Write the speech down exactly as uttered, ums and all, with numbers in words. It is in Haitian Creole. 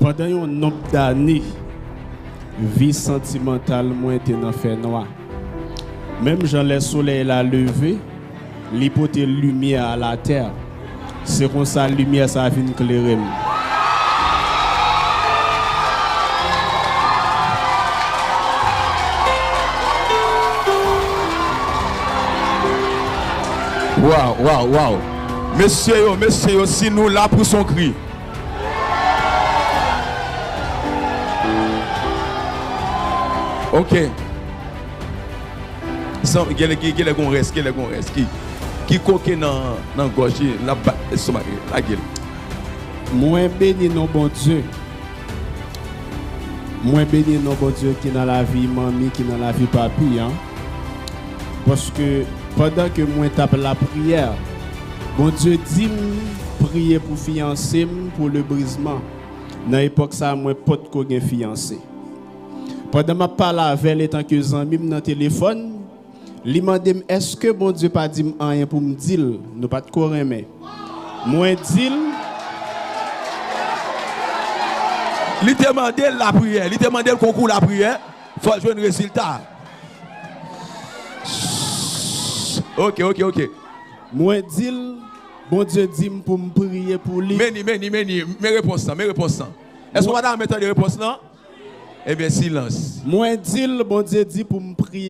Pandan yon nonb dane, vi santimantal mwen te nan fènwa. Menm jan lè solèy la leve, li pote limyè a latè. Se konsa limyè sa a vin klere m. Waw, waw, waw. Mesye yo, mesye yo, si nou la pou son kri. Ok. San, genlè, genlè gon rès, genlè gon rès ki, ki koke nan, nan gòj li, l ap bat lestomak li. Lage l. Mwen beni non Bondye. Mwen beni non Bondye ki nan lavi manmi, ki nan lavi papi an. Paske pandan ke mwen t ap lapriyè, Bondye di m priye pou fiyanse m, pou lebrizman. Nan epòk sa a, mwen potko gen fiyanse. Pandan m ap pale avè l etanke zanmi m nan telefòn, li mande m èske Bondye pa di m anyen pou m di l, nou pa t ko renmen. Mwen di l. Li te mande l lapriyè, li te mande l konkou lapriyè, fò l jwenn rezilta. Ok, ok, ok. Mwen di l, Bondye di m pou m priye pou li. Meni, meni, meni, men repons lan, men repons lan. Èske w pa ta renmen tande repons lan? Ebyen, silans. Mwen di l, Bondye di pou m priye.